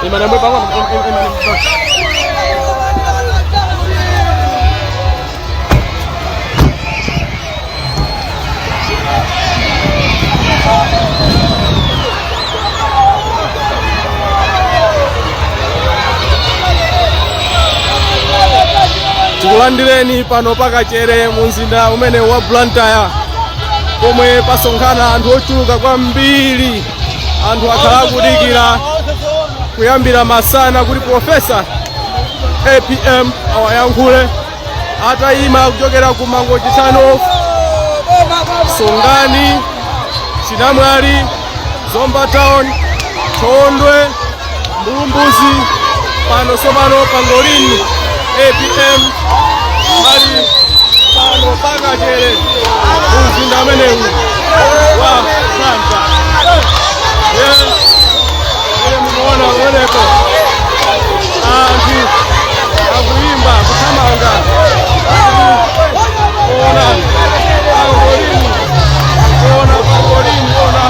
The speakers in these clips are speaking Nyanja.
Imani pang'ono, imani. Tikulandireni pano pakachere mu mzinda umene wa Blantyre, pomwe pasonkhana anthu ochuluka kwambiri. Anthu akhala akudikira kuyambira masana kuti Professor APM awayankhule, atayima kuchokera ku Mangochi Turn-off, Songani, Chinamwali, Zomba Town, Thondwe, Mbulumbuzi, pano sopano Pangolini. APM ali pano pakachere mu mzinda amenewu wa Blantyre. Yes, ine mukuona kumeneko anthu akuyimba, kuthamanga kuona pangolini, kuona pangolini, ona.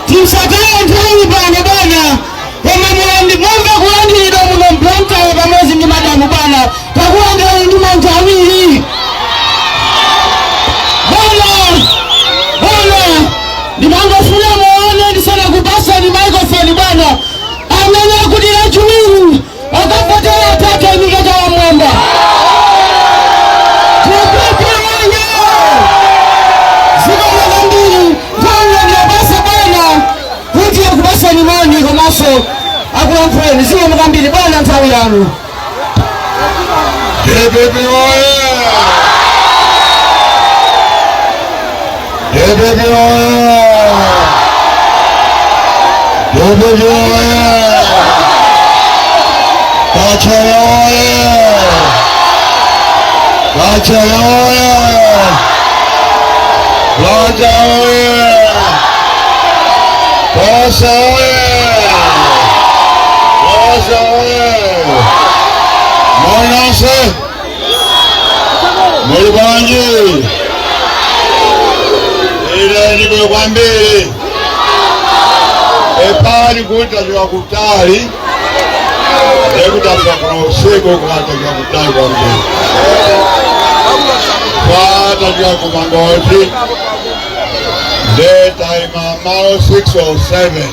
Tisataye nthawi pano bwana, koma mulandi mumve kulandiridwa muno m'Blantyre pamodzi ndi madamu. Bwana, takulandirani ndi manja awiri, bwana. Bwana, ndimangofuna muone ndisanakupasani microphone, bwana, amene akuti Lachiwiri akavotera Atate Miketa Mwamba. Nthawi yanu. DPP oye! DPP oye! DPP oye! Kachere oye! Kachere oye! Raja oye! Tonse oye! Tonse oye! Mwanase! Muli bwanji? Ine ndikuyo kwambiri. Epali kuti tachoka kutali. Ndekutafika kuno usiku koma tachoka kutali kwambiri. Kwa tachoka kumangozi. Nde taima malo 6 or 7.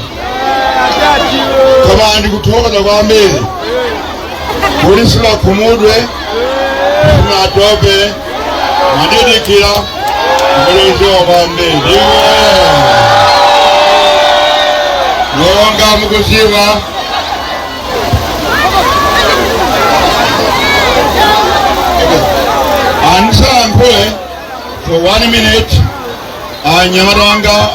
Koma ndikuthokoza kwambiri. Kuti simunakhumudwe, simunatope, mwandidikira, muliziwa kwambiri. Ndiwe monga mukuziwa andisalankhule for one minute, anyamata wanga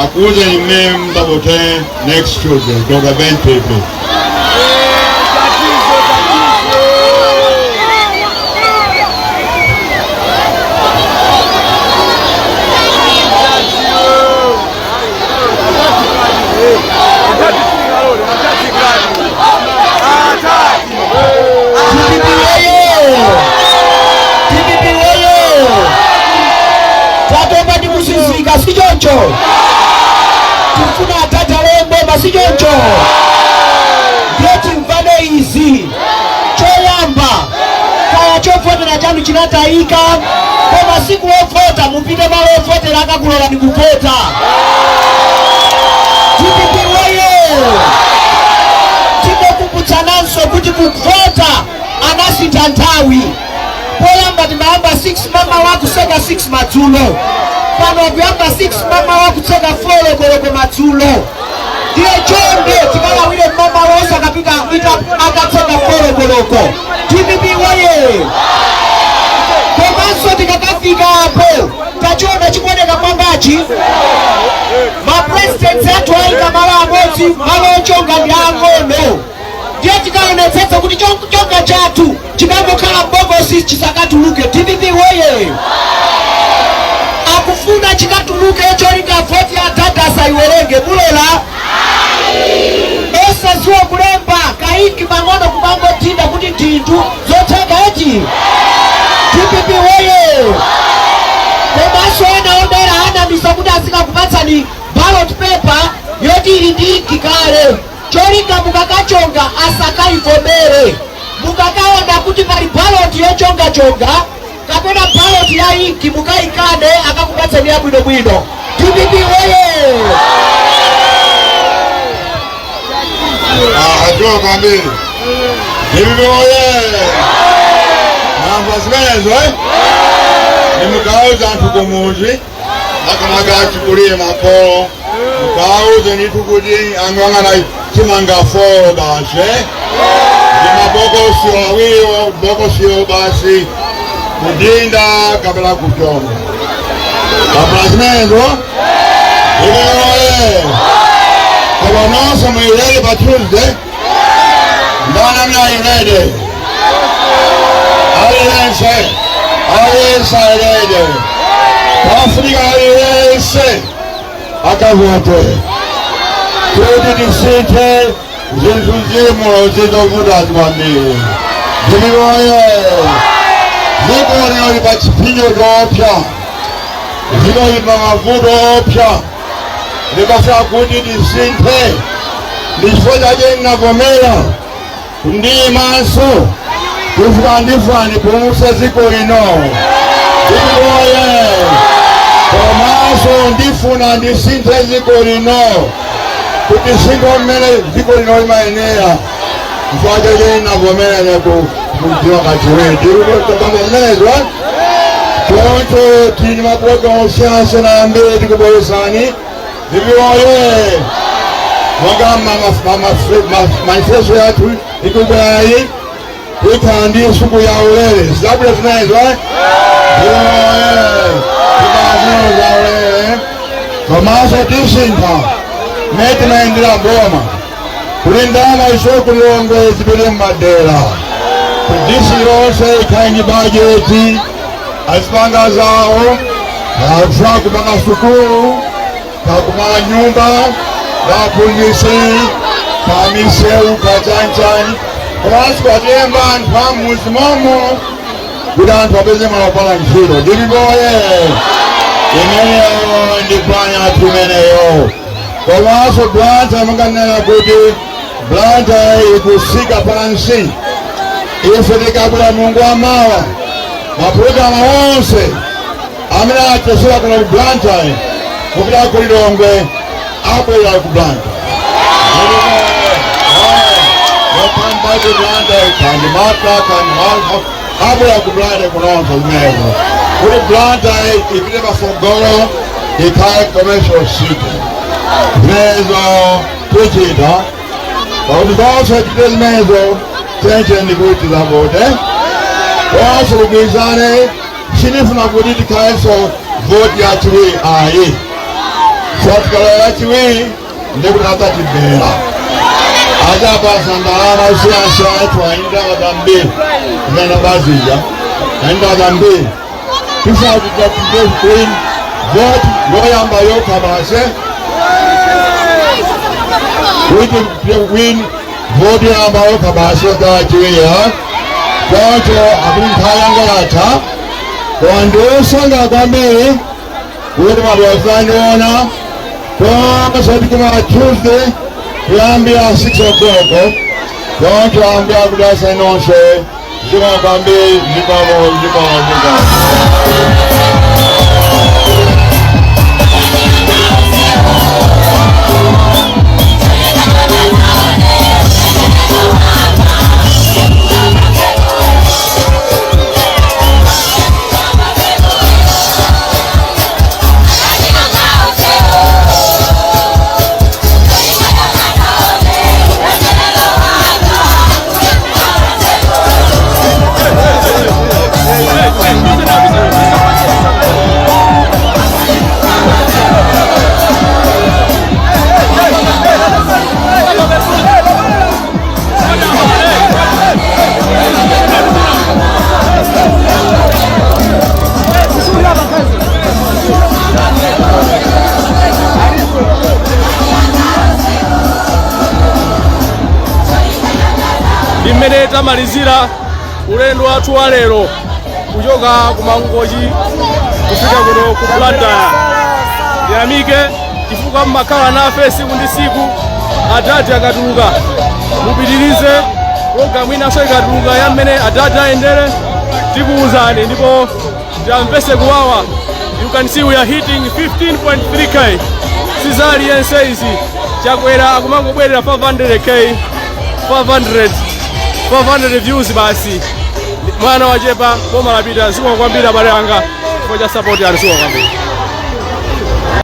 akuuzeni mmene mungavote next Tuesday. Dr. Ben Pepe. DPP woye! DPP woye! Tatopa ndi kuzunzika, si choncho? Tifuna atata lomboma, si choncho? Ndiye timvane izi. Choyamba, kaya chovotera chanu chinatayika, koma siku lovota mupite malo ovotera, akakulolani kuvota. DPP woye! Timokumbutsananso kuti kuvota anasintha nthawi. Poyamba timayamba 6 mamawa kutseka 6 madzulo, pano akuyamba 6 mamawa kutseka 4 koloko madzulo. Ndiye chonde tikalawire mamawa, osakapita ita akatseka 4 koloko. DPP woye! Komanso tikakafika apo, tachiona chikuoneka mwambachi, mapresidents athu ayika malo amodzi, malo ochonga ndi ang'ono. Ndiye tikaonetsetsa kuti chonga chathu chikangokhala m'bokosi, chisakatuluke. DPP woye! Akufuna chikatuluke cholinga voti ya dada asayiwerenge. Mulola? Osaziwa kulemba kainki pang'ono kumangotinda kuti ndinthu zotheka eti? DPP woye! Komanso ena obera anamisa kuti azikakupatsani ballot paper yoti ili ndi inki kale, cholinga mukakachonga asakaivomere. Mukakaona kuti pali ballot yochongachonga kapena ballot ya inki, mukayikane, akakupatsani yabwinobwino. DPP woye! Hatua kwambiri. DPP oye! Mwamva zimenezo, eh? Nimukauza anthu kumuzi, makamaka achikulire, makolo, mukauze ndithu kuti ang'ang'ana chimanga 4 basi, eh? Ndi mabokosi awiriwo, bokosiyo basi, kudinda kapena kuchonga. Kapena zimenezo? DPP oye! Koma nonse muli ready pa Tuesday? Ndani amene ali ready? Aliyense, aliyense ali ready? Pafunika aliyense akavote kuti tisinthe zinthu zimulo zitovuta kwambiri. DPP oye! Dziko lino li pa chipsinjo choopsa, dziko li pa mavuto oopsa, likafika kuti tisinthe. Ndi chifukwa chake ndinavomera ndiyimanso kufika ndifuna ndipulumutse dziko lino. DPP oye! Komanso ndifuna ndisinthe dziko lino kuti sinthe mmene dziko lino limayenera. Chifukwa chake ndinavomera ine kudziwa kachiwiri ndikutokambo mmenezo. Choncho tili mapulogalamu osiyanasiyana ambiri tikubweresani. DPP oye! Monga manifesto yathu ikubwerayi, ikhala ndi sukulu ya ulere. Zabwino zimenezo, eh? Tikazino za ulere. Komanso tisintha mmene timayendera boma, kuti ndalama ichoke ku Lilongwe zipite mmadera. Disi yonse ikhale ndi bajeti, azipanga zawo, akufuna kupanga sukulu, kakumanga nyumba kaphunzitsi, kamisewu, kachanchani. Komanso kwatemba anthu amuzi momo kuti anthu apeze malo opala ntchito. Ndilipoye imeneyo ndi plan yathu imeneyo. Komanso Blantyre, munganena kuti Blantyre ikusika pansi. Ife tikabwera Mulungu amawa, mapulogalamu onse amene achosera kuno ku Blantyre kupita ku Lilongwe abwera ku Blantyre. Yopamba ku Blantyre, kandi mata kandi abwera ku Blantyre kunonso zimenezo, kuti Blantyre ipite pasogolo, ikhale commercial city. Zimenezo tichita, pakuti zonse tite zimenezo chenche ndikuti zavote konse kugwirizane. Sinifuna kuti tikhalenso voti yachiwiri ayi. Tikalowa yachiwiri ndikuti adzatibera, adzapasa ndalama zosiyanasiyana. Tiwayindama zambiri zimene bazija ayinda zambiri. Tifuna kuti win voti yoyamba yokha basi, kuti win voti yoyamba yokha basi kachiwiri. Choncho akuti nthawi yanga yatha, koma ndiwosangalala kwambiri kuti mabwazandiona tonse. Tikuma Tuesday kuyambira 6 o'clock. Choncho ambia kudasa nonse, zikomo kwambiri, zikomo, zikomo, zikomo. Ndi mmene tamalizira ulendo wathu wa lero kuchoka ku Mangochi kufika kuno ku Blantyre. Ndiyamike chifukwa mmakhala nafe siku ndi siku. Adadi akatuluka, mupitirize pulogalamu inanso ikatuluka ya mmene adadi ayendere, tikuwuzani. Ndipo tiyamvese kuwawa. You can see we are hitting 15.3K. Sizali yense izi. Chakwera akumangobwerera 500K, 500, 500 views basi. Mwana wachepa, boma lapita. Zikomo kwambiri, abale anga, chifukwa cha support yanu. Zikomo kwambiri.